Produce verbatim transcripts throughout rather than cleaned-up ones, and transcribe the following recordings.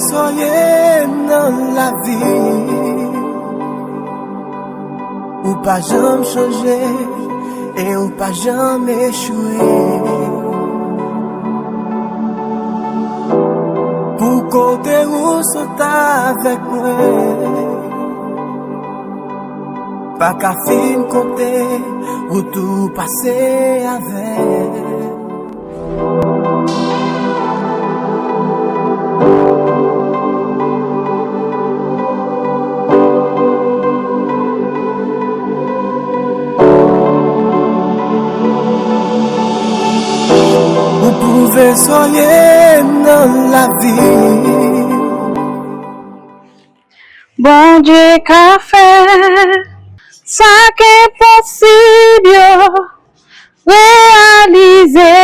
Soyez nan lavi. Ou pa janm chanje e ou pa janm echwe. Pou kote ou sot avèk mwen, pa ka fin konte ou tou pase avèk. Ou pwouve soyem nan lavi. Bondye ka fè sa k enposib yo reyalize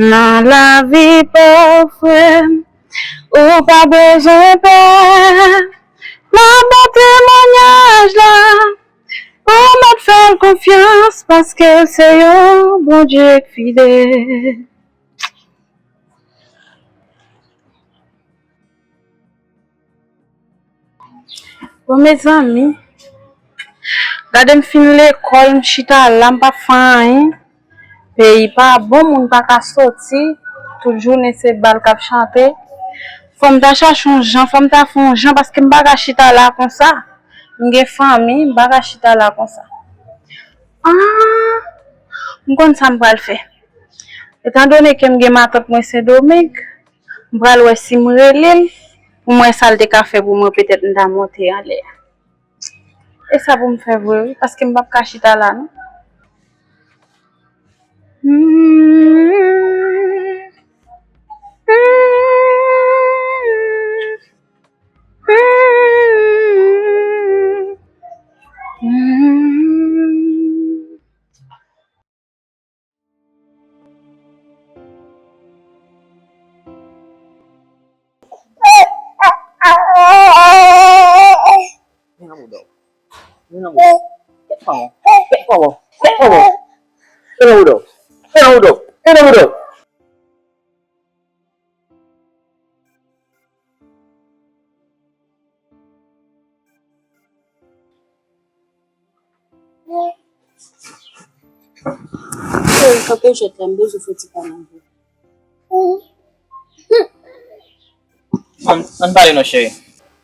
nan lavi pa w, frè m. Ou pa bezwen pè. M ap ba w temwayaj la. Ou mèt fè l konfyans paske l se yon Bondye k fidèl. Bon, mezanmi, gade m fin lekòl, m chita la, m pa fè anyen. Peyi pa bon, moun pa ka soti, tout jounen se bal k ap chante. Fò m ta chache yon jan, fò m ta fè yon jan, paske m pa ka chita la konsa. M gen fanmi, m pa ka chita la konsa. Ah, m konn sa m pral fè. Etandone ke m gen matant mwen Sendomeng, m pral wè si m rele l, pou m wè sa l te ka fè pou mwen, petèt m ta monte anlè a. E sa pou m fè vre, wi, paske m p ap ka chita la, non. Men nan bouda w. Men nan bouda w. Kèt manman. Kèt manman. Kèt manman. Men nan bouda w. Men nan bouda w. Men nan bouda w. Cheri, kanpe jwèt la, m bezwen fè ti pale avè w. Ann, ann pale non, cheri.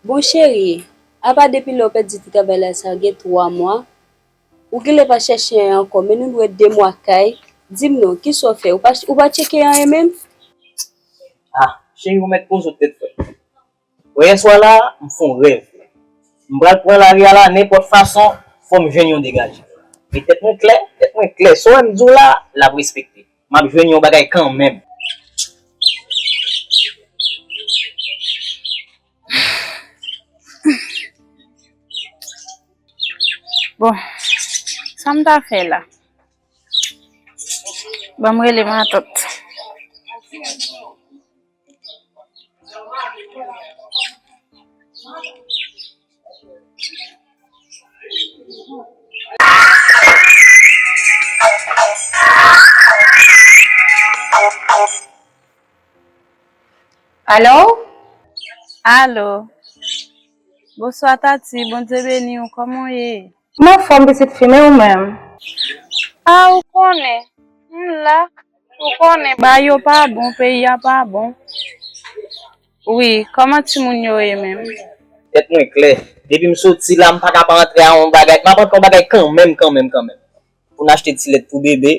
Bon, cheri, apa depi lè w pèdi ti travay la sa gen twa mwa, ou genlè pa chèche anyen ankò, men nou dwe de mwa kay. Di m non, kisa w fè? Ou pa, ou pa tcheke anyen menm? Ah, cheri, ou mèt poze w tèt frèt. Bon, yèswa la, m fè yon rèv. M pral pran lari a la, nenpòt fason, fò m jwenn yon degaje. E tèt mwen klè, tèt mwen klè. Sa w wè m di w la, l ap respekte. M ap jwenn yon bagay kanmenm. Bon, sa m ta fè la? Ban m rele matant. Alo? Alo? Bonswa, Tati. Bondye beni w. Kòman w ye? M anfòm, pitit fi, men ou menm? A, ou konnen. M la. Ou konnen, bagay yo pa bon, peyi a pa bon. Wi, kòman timoun yo ye menm? Tèt mwen klè. Depi m soti la, m pa ka pa antre a yon bagay. M ap antre yon bagay kanmenm, kanmenm, kanmenm. Pou n achte ti lèt pou bebe.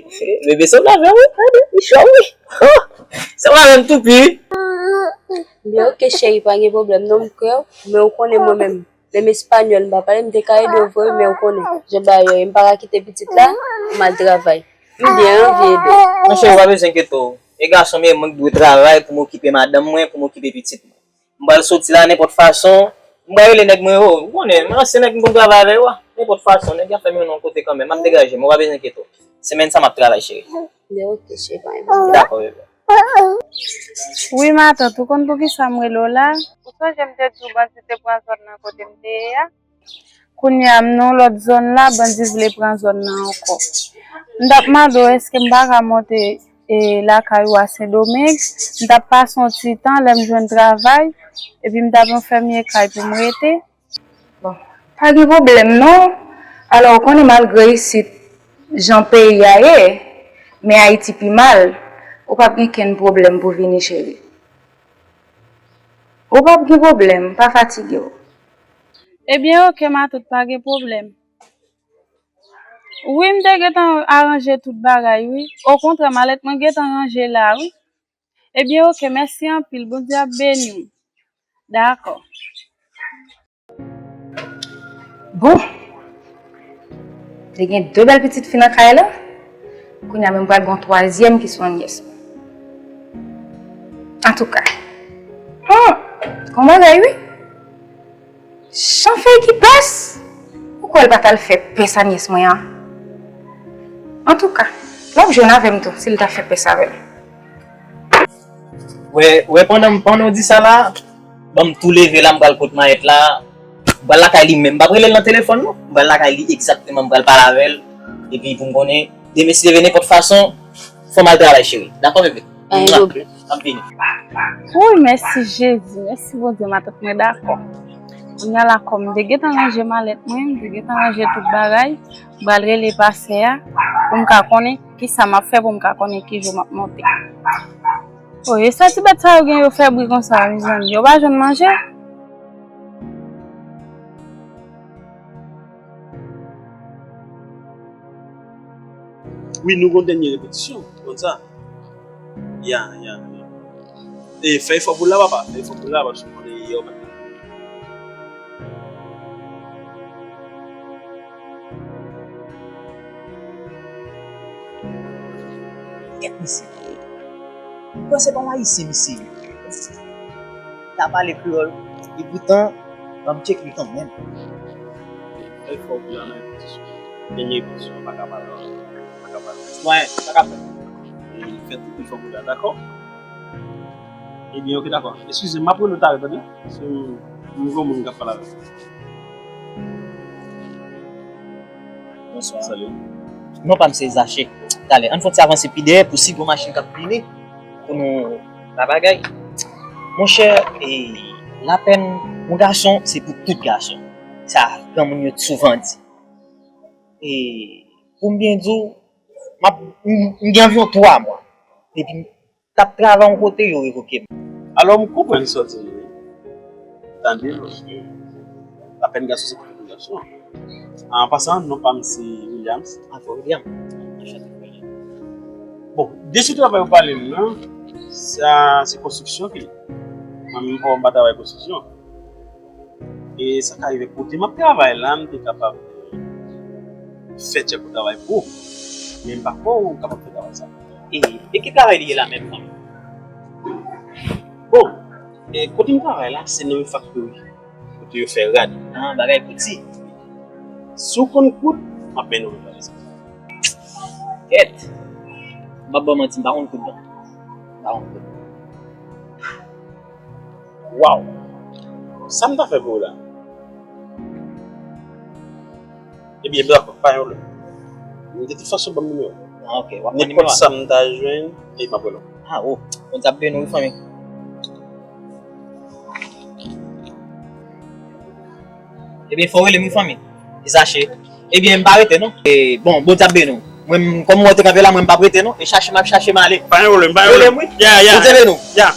Bebe se w avè w, wi. Gade, li cho, wi. Oh, se w avè m toupi, wi. Byen, oke, cheri, pa gen pwoblèm. Non, m kwè w, men ou konnen mwen menm. Menm espanyòl m pa pale, m te ka ede w vre wi, men ou konnen jan bagay yo ye, m pa ka kite pitit la pou m al travay. M byen anvi ede w. Monchè, ou pa bezwen enkyete w. E gason m ye, mwen k dwe travay pou m okipe madanm mwen, pou m okipe pitit mwen. M pral soti la nenpòt fason, m pral rele nèg mwen yo. Ou konnen, m ansyen nèg m konn travay avè yo a. Nenpòt fason, nèg yo ap fè m yon non kote kanmenm. M ap degaje m, ou pa bezwen enkyete w. Semèn sa m ap travay, cheri. Byen, oke, cheri, pa gen pwoblèm. Dakò, bebe. Wi, matant, ou konn poukisa m rele w la? Ou sonje m te di w bandi te pran zòn nan kote m te ye a? Kounye a, m nan yon lòt zòn la, bandi vle pran zòn nan ankò. M t ap mande w, èske m pa ka monte e, lakay ou a Sendomeng. M t ap pase yon ti tan lè m jwenn travay, epi m t ap yon fèmye kay pou m rete. Bon, pa gen pwoblèm non. Alò, ou konnen malgre isit jan peyi a ye, men Ayiti pi mal, ou p ap gen kenn pwoblèm pou vini, cheri. Ou p ap gen pwoblèm, pa fatige w. Ebyen, oke, matant, pa gen pwoblèm. Wi, m te gentan aranje tout bagay, wi. Okontrè, malèt mwen gentan ranje la, wi. Ebyen, oke, mèsi anpil. Bondye ap beni w. Dakò. Bon. Te gen de bèl pitit fi nan kay la. Kounye a menm pral gen yon twazyèm ki se yon nyès mwen. Antouka. Hmm. Gon bagay, wi. Jan fèy ki pès. Ou kwè l pa t al fè pès a nyès mwen an? Antouka, l ap jwenn avè m tou si l ta fè pès avè m. Wè, wè, pandan, pandan w di sa la, ban m tou leve la, m pral kot Mayèt la. M pral lakay li menm. M p ap rele l nan telefòn, non. M pral lakay li egzakteman, m pral pale avè l. Epi pou m konnen, demen, si Dye vle, nenpòt fason, fò m al travay, cheri. Dakò, bebe? Pa gen pwoblèm. M ap vini. Woy, mèsi Jezi, mèsi Bondye, matant mwen dakò. Kounye a la, kòm m te gentan ranje malèt mwen, m te gentan ranje tout bagay, m pral rele pastè a pou m ka konnen kisa m ap fè, pou m ka konnen ki jou m ap monte. O, e sa ti bèt sa yo gen yo fè bri konsa, mezanmi? Yo pa jwenn manje? Wi, nou gon dènye repetisyon, ou konn sa? Ya, ya, ya. E fè efò pou l la, papa, fè efò pou l la, paske ou konnen yè ou pa t. Gad misye. Ou kwè se pa yon Ayisyen misye ye? Ka pale kreyòl, e poutan, ban m tcheke l kanmenm. Fè efò pou la nan repetisyon. Dènye repetisyon, pa ka pale, pa ka pale. Mwen, pa ka fè. E fè tout efò pou la, dakò? Ebyen, oke, dakò. Eskize m, m ap rele w talè, tande? Se yon, yon gwo moun k ap pale avè w. Bonswa. Salut. Non pa m se Zache. Talè, ann fè yon ti avanse pi dèyè pou si gon machin k ap vini pou nou pa bagay. Monchè, e, lapèn yon gason se pou tout gason. Sa granmoun yo t souvan di. E pou m byen di w, m ap, m, m gen anviwon twa mwa depi m t ap travay yon kote, yo revoke m. Alò, m konprann sa w di m wi. Tande, paske lapèn gason se pou tout gason. An pasan, non pa m se Williams. Ankò William. Anchante, William. Bon, de sou travay ou pale m nan, sa se konstriksyon ki ye. Mwen menm, m pa travay konstriksyon. E sa ka rive kote m ap travay la, m te kapab fè tchèk ou travay pou ou. Men m pa kwè ou kapab fè travay sa. E, e ki travay li ye la menm, fanmi? Bon, e kote m travay la, se nan yon faktori kote yo fè rad. Ah, bagay kouti. Si w konn koud, m ap mennen w nan travay sa. Kèt! M p ap ba w manti, m pa konn koud non. M pa konn koud. Waw! Sa m ta fè pou ou la? Ebyen, dakò, pa gen pwoblèm. De tout fason, ban m nimewo. Ah, ok, w ap pran nimewo a. Nenpòt sa m ta jwenn, e m ap rele w. Ah, oh, Bondye ap beni w, wi, fanmi. Ebyen, fò w rele m, wi, fanmi. E Zache. Ebyen, m pa rete, non. E, bon, Bondye ap beni w. Mwen, kòm mwen te kanpe la, mwen, m p ap rete, non. E chache m ap chache m ale. Pa gen pwoblèm, pa gen pwoblèm. Rele m, wi. Ya, ya. Bondye beni w. Ya.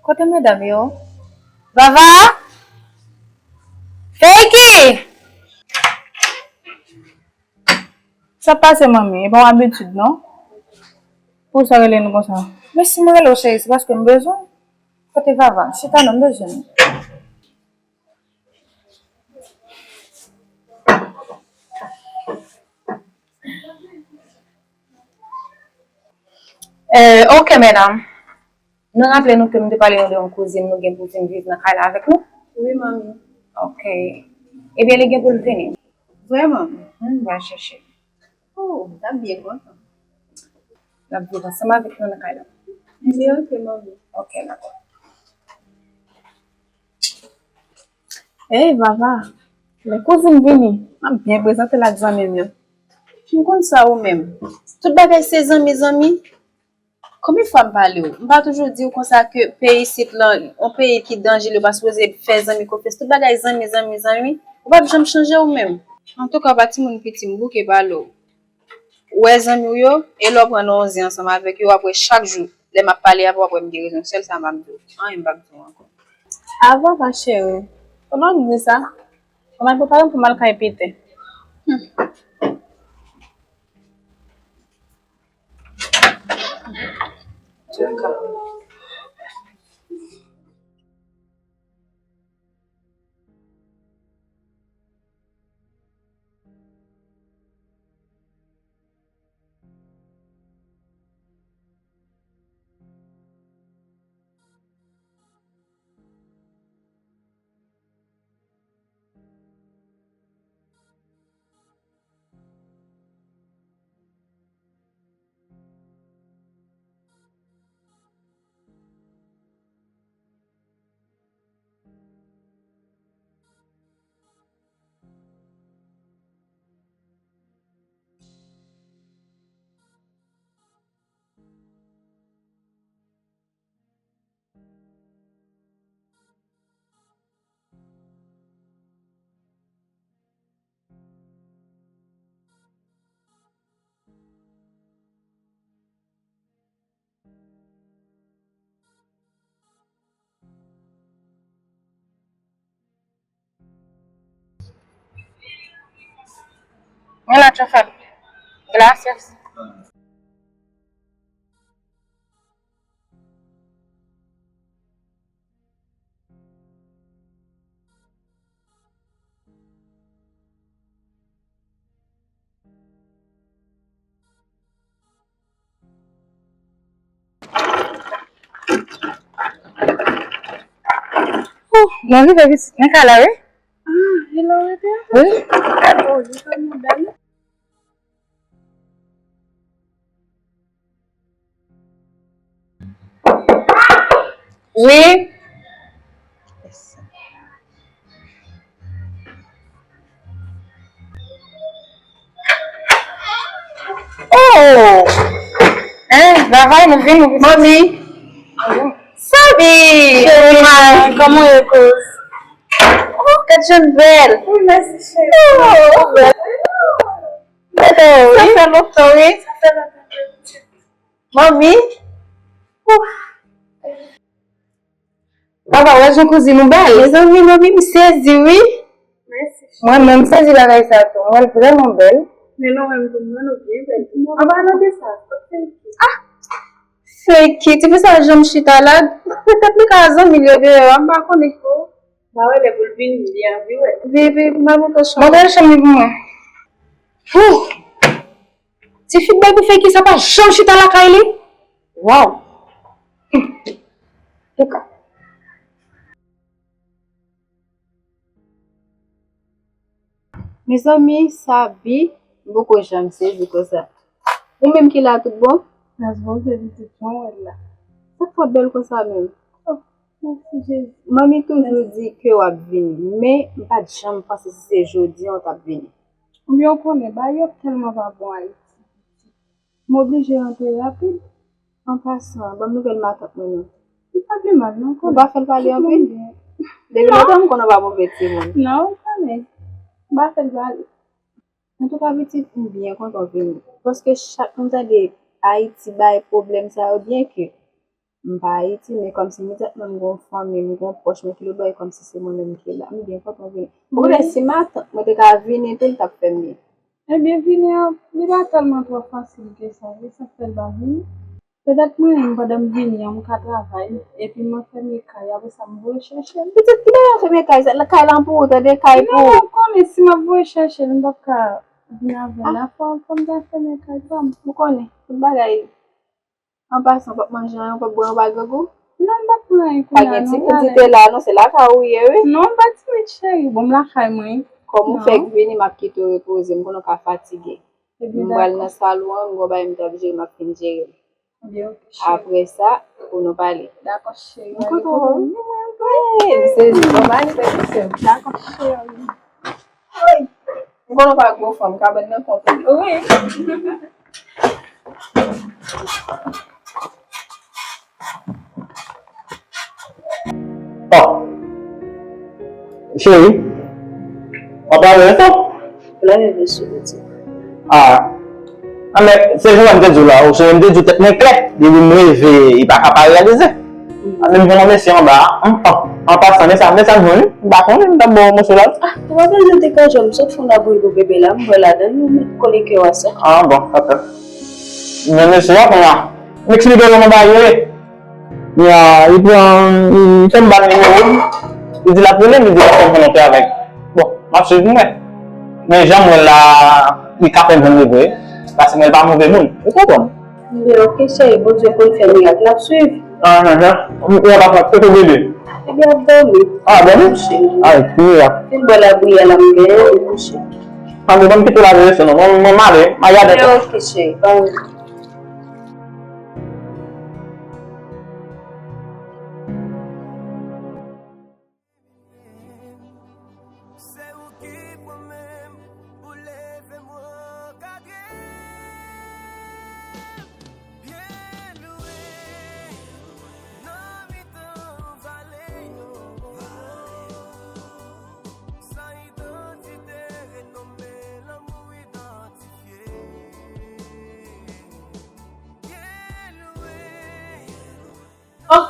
Kote medam yo? Vava? Feyki! Sa pase, manmi? E pa yon abitid, non? Pou sa rele nou konsa? Men si m rele w, cheri, se paske m bezwen w. Kote Vava? Chita non, m bezwen w. Eh, ok, medam. Nou raple nou ke m te pale nou de yon kouzin nou gen pou vin viv nan kay la avèk nou? Wi, manmi. Ok. Ebyen, li gen pou l vini. Vrèman? Wi, m pral chèche. Oh, m t ap byen kontan. L ap viv ansanm avèk nou nan kay la. Ebyen, ok, manmi. Ok, dakò. Ey, Vava, lè kouzin vini, m ap byen prezante l ak zanmi m yo. M konn sa ou menm. Tout bagay se zanmi, zanmi. Konbyen fwa m pale w? M pa toujou di w konsa ke peyi isit lan, yon peyi ki danje, ou pa sipoze fè zanmi konfyans. Tout bagay zanmi, zanmi, zanmi. Ou p ap janm chanje ou menm. Antouka, w pa timoun piti, m bouke pale w. Ou wè zanmi w yo, e lè w pran nan yon zen ansanm avèk yo, w ap wè chak jou, lè m ap pale avè w, w ap wè m gen rezon. Sèl sa m ap di w. Anyen m p ap di w ankò. Avan, ma chérie, pandan w ap di sa, mwen al prepare m pou m al kay Pete. Hmm. Mwen la, Tchofèl. Gracias. Ouh, nou rive isit nan kay la, wi. Ah, e la w rete? Wi. Oh, li tèlman bèl. Wi. Oh! Hein, Vava, nou vin, nou vin. Mami. Sabi! Cheri, kòman w ye, kouz? Oh, gad jan l bèl. Wi, mèsi, cheri. Oh, bèl. Bèl, wi. Sa fè lontan, wi. Sa fè lontan. Manmi. Ouf. Papa, wè jan kouzin ou bèl. Mezanmi, manmi, m sezi, wi. Mèsi, cheri. Mwen menm, m sezi bagay sa tou. Mwen vrèman bèl. Men nou menm tou, mwen nou byen bèl. An palan de sa, kot Feyki? Ah! Feyki, tifi sa janm chita la. Petèt li ka zanmi l yo deyò a, m pa konnen. Ba wè lè pou l vini, li anvi wè. Vini, vini, m al montre w chanm. Montre l chanm li pou mwen. Hoo! Tifi bay pou Feyki sa pa janm chita lakay li. Waw. Touka. Mezanmi, Sabi, m poko janm sezi konsa. Ou menm ki la tout bon? Gras Bondye, pitit mwen, wè l la. Sa k fè w bèl konsa menm? Oh, mèsi Jezi. Manmi toujou di ke w ap vini, men m pa t janm panse si se jodi a w t ap vini. Oubyen w konnen, bagay yo tèlman pa bon Ayiti. M oblije rantre rapid. An pasan, ban m nouvèl matant mwen non. Li pa pi mal non, ou konnen. Ou pa fè l pale anpil? Depi lontan m konnen w pa move timoun. Non, ou konnen. M pa fè l pale. Antouka pitit, m byen kontan w vini. Paske chak m tande Ayiti bay pwoblèm sa yo, byen ke m pa Ayiti, men kòmsi imedyatman m gon fanmi, m gon pwòch mwen ki lòtbò, e kòmsi se mwen menm ki la. M byen kontan w vini. Ou konnen si matant mwen te ka vini tou, li t ap fè m byen. Ebyen, vini an, li pa tèlman twò fasil ke sa, se sa k fè l pa vini. Petèt mwen menm, pandan m vini an, m ka travay, epi mwen fèmen kay, apre sa m voye chèche l. Pitit, ki bagay fèmen kay sa? Kay lan pou ou, tande, kay pou ou. Non, ou konnen si m ap voye chèche l, m p ap ka vin avè l la, fò, fò m ta fèmen kay pa m. Ou konnen, tout bagay An pasan, w p ap manje anyen, w p ap bwè, w pa grangou? Non, m p ap pran anyen kounye a non. Pa gen ti kritite la non, se lakay ou ye wi. Non, m pa timid cheri, bon, m lakay mwen. Kòm ou fèk vini, m ap kite w repoze, m konnen w ka fatige. M pral nan salon an, m gon bagay m t ap jere, m ap fin jere l. Apre sa, pou nou pale. Dakò, cheri. M kontan wè w. Ey, m sezi. Bon, m ale, bèl sè m. Dakò, cheri. Ey, m konn w pa gwo fanm, kabann nan konpli. Wi. Oh. Cheri. W ap lave ankò? Lave vèso pitit. Ah. Ah, men, se jan m te di w la, ou sonje m te di w tèt mwen klè, depi m reve, li pa ka pa reyalize. Ah, menm jan nan mesye anba a, an, an, an pasan, men sa, men sa jwenn, m pa konnen, m t ap ba w moso la. Ah, ou pa bezwen te ka jwenn, m sot fè yon labouri pou bebe la, m bwè ladan l, ou met kole kè w a sa. Ah, bon, ok. Men mesye a, kounye a, m eksplike w kòman bagay yo ye. Ya, li pran, li fè m ba l nimewo l. Li di l ap rele m, li di l ap fè m volonte avèk. Bon, m ap swiv mwen. Men jan m wè l la, li ka fè m jwenn revwe. Paske mwen, l pa move moun. Ou konprann? Men ok, cheri, Bondye konn fè mirak, n ap swiv. Ah, ah, ah. Ou ap ap kote bebe? Bebe ap dòmi. Ah, dòmi? Cheri. Ay, ki mirak. Fin bwè labouyi a la, m genyen, li kouche. Ah, bon, ban m kite w la, rete non. Mwen, mwen, m ale, m ale avèk ou. Men ok, cheri, pa wè. Se ou ki pran men m pou leve m, ankadre m byen lwen nan mitan vale yo. San idantite, renome lanmou idantifye. Oh,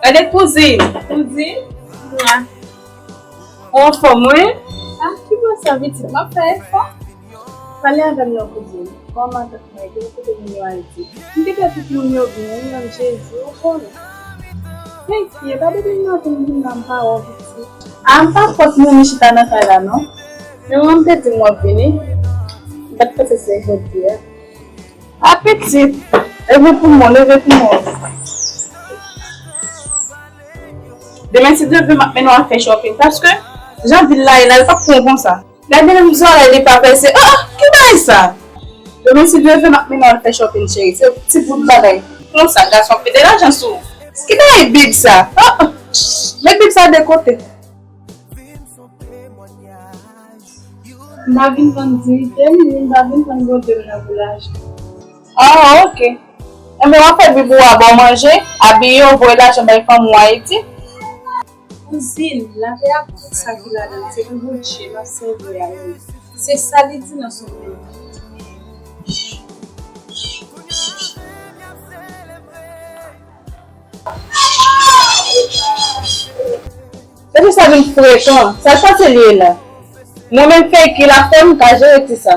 gade kouzin. Kouzin? Mwa. Ou anfòm, wi? Ah, ki bò sa, pitit? M ap fè efò. Pale avè m non, kouzin. Kòman matant mwen ye? Kote moun yo Ayiti? M kite tout moun yo byen, wi, menm Jezi, ou konnen. Mesye, pa depi m nan tou m vin la, m pa wè w, pitit. Ah, m pa fòs moun chita nan kay la, non. Men mwen, m te di m w ap vini. M pa t panse se jodi a. Ah, pitit, leve pou mwen, leve pou mwen. Demen, si Dye vle, m ap mennen w al fè shopping, paske jan vil la ye la, l p ap bon konsa. Gade menm zòrèy li pa fè, se, ah, ah, ki bagay sa? Demen, si Dye vle, m ap mennen w al fè shopping, cheri. Se ti bout bagay konsa, gason ap mete lajan sou ou. Ki bagay bib sa? Ah, ah. Met bib sa de kote. M pa vin vann diyite m, ni m pa vin vann bote m nan boulaje. Ah, ok. Enben, w ap fè bib ou a ba w manje, abiye w, voye lajan bay fanmi w Ayiti. Kouzin, lapè ak tout sa ki ladan l, se pou Bondye m ap sèvi a wi. Se sa li di nan son. Mesye sa vin frekan. Sa l panse li ye la? Mwen menm feyky la fè m ka jere ti sa.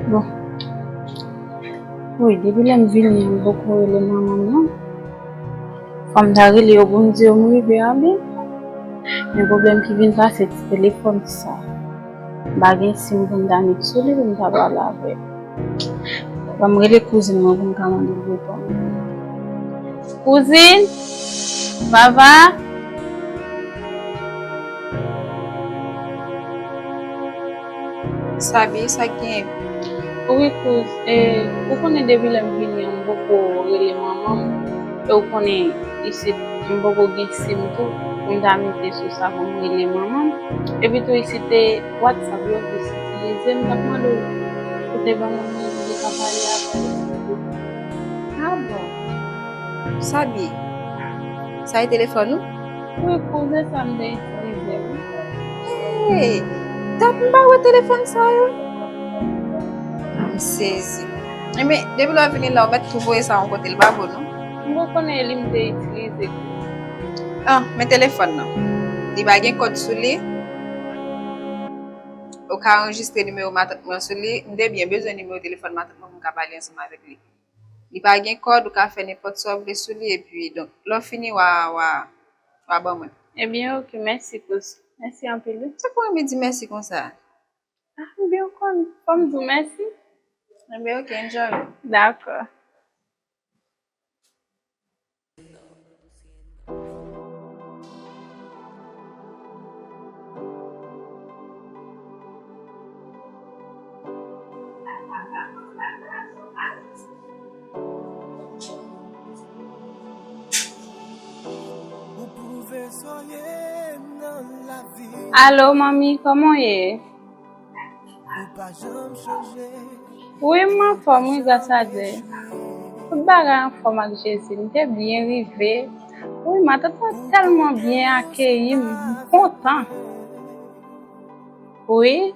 Bon. Wi, depi lè m vini an, m poko rele manman m non. Fò m ta rele yo pou m di yo m rive a byen. Men pwoblèm ki vin pase ti telefòn sa. M pa gen sim pou m ta met sou li pou m ta pale avè l. Ban m rele kouzin mwen pou m ka mande l reponn. Kouzin? Vava? Sabi, sa k genyen? Wi, kouz, e, ou konnen depi lè m vini an, m poko rele manman m. E ou konnen isit, m poko gen sim tou pou m ta mete sou sa pou m rele manman m. Epi tou, isit, e, WhatsApp yo plis itilize, m t ap mande w pou te ban manman m pou li ka pale avè l. Ah bon? Sabi, sa e telefòn ou? Wi, kouz, e sa m te itilize, wi. Hey, dat m pa wè telefòn sa yo. M sezi. Enben, depi lè w vini la, ou mèt tou voye sa yon kote, li pa bon, non. M rekonnen li m te itilize. Ah, men telefòn nan. Li pa gen kòd sou li. Ou ka anrejistre nimewo matant mwen sou li. M te byen bezwen nimewo telefòn matant mwen pou m ka pale ansanm avèk li. Li pa gen kòd, ou ka fè nenpòt sa w vle sou li, epi, donk, lè w fini, w a, w a, w a ban mwen. Ebyen, oke, mèsi, kous. Mèsi anpil, wi. Sa k pou anvi di mèsi konsa? Ah, ebyen, ou konn, fò m di w mèsi. Ebyen, oke, enjoy. Dakò. Alo, manmi, kòman w ye? Wi, m anfòm, wi, gras a Dye. Tout bagay anfòm ak Jezi. M te byen rive. Wi, matant mwen tèlman byen akeyi m, m kontan. Wi.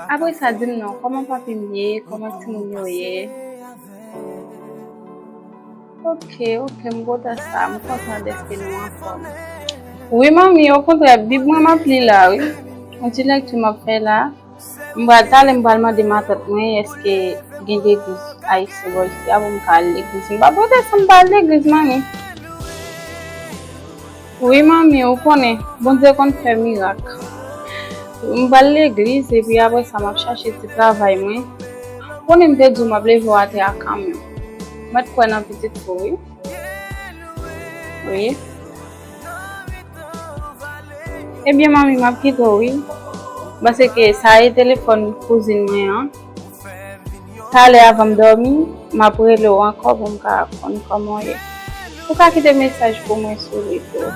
Apre sa, di m non, kòman papi m ye, kòman timoun yo ye? Oke, oke, m kontan sa, m kontan dèske nou anfòm. Wi, manmi, okontrè, Bib mwen m ap li la, wi. Yon ti lekti m ap fè la. M pral talè, m pral mande matant mwen èske gen legliz ayisyen bò isi a pou m ka al legliz. M pa pwoteste, m pa al legliz, manmi. Wi, manmi, ou konnen, Bondye konn fè mirak. M pral legliz, epi apre sa, m ap chache ti travay mwen. Ou konnen m te di w m ap leve w atè a kanmenm. Mèt kwè nan pitit ou, wi. Wi. Ebyen, manmi, m ap kite w, wi. Paske sa e telefòn kouzin mwen an. Talè avan m dòmi, m ap rele w ankò pou m ka konn kòman w ye. Ou ka kite mesaj pou mwen sou li tou.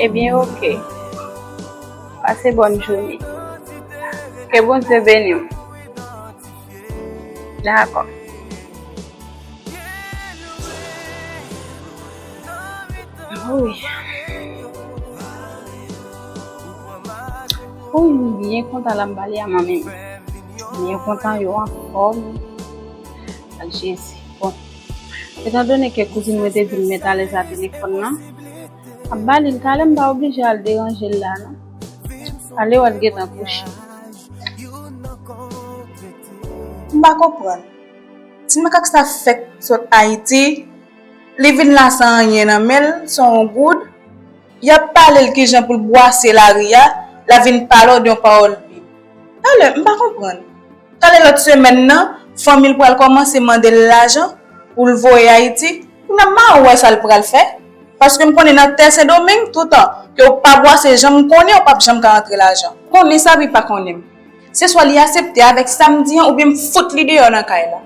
Ebyen, oke. Pase bòn jounen. Ke Bondye beni w. Dakò. Wi. Wi, m byen kontan la m pale a manmi m. M byen kontan yo anfòm. Ak Jezi. Bon. Etandone ke kouzin mwen te di m met alèz a telefòn nan, ap ba li l talè, m pa oblije al deranje l la non. Ale w al gentan kouche. M pa konprann. Ti makak sa fèk sot Ayiti, li vin la san anyen nan men l, san yon goud. Y ap pale l kijan pou l bwase lari a, l ap vin pale w de yon pawòl Bib. Talè, m pa konprann. Talè lòt semèn nan, fanmi l pral kòmanse mande l lajan pou l voye Ayiti. Kounye a m pa wè sa l pral fè. Paske m konnen nan tè Sendomeng, toutan ke w pa bwase jan m konnen, w p ap janm ka rantre lajan. Konnen sa, pi pa konnen m. Se swa li aksepte avèk sa m di an, oubyen m fout li deyò nan kay la.